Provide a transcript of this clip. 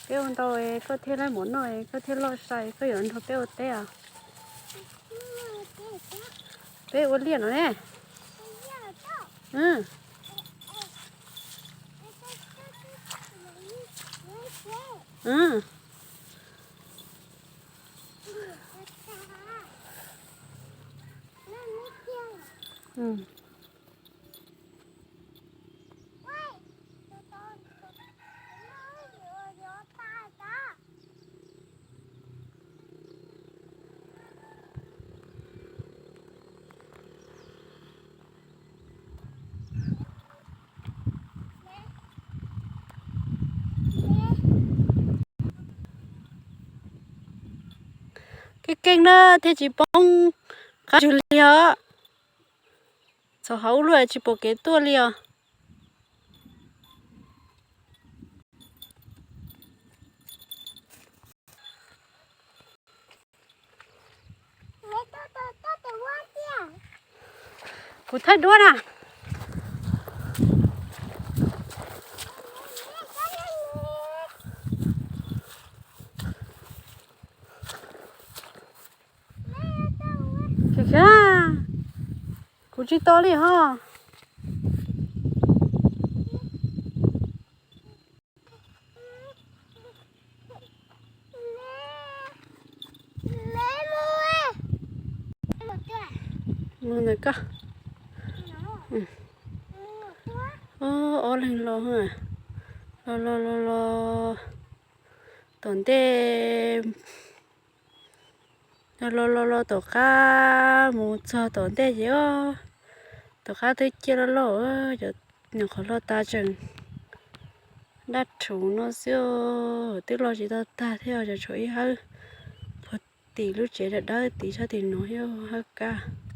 Peb ua ntau, koj thiaj laib mov noj, koj thiaj loj sai, koj yuav nrog peb ua teb os. Peb ua liaj no ne. Keej keej na thiaj tsis poob qab tswv li os. Txhom hauv ub luaj tsis pom kev tuaj li os. Kuv thaij duab na. Kuv tsis tau li ho. Mus ntawm koj. Ob leeg los, los los los los tom ntej. Los los los tom qab mus txog tom ntej ces, tom qab twb ciaj loj loj, cov nyuam qhuav hlo tas tseem daj rhuv no xwb, twb loj tsis tau tag thiab, cov tshuav ib hawb puag tim lub tsev dawb dawb tid sab tim no thiab, hawb kab.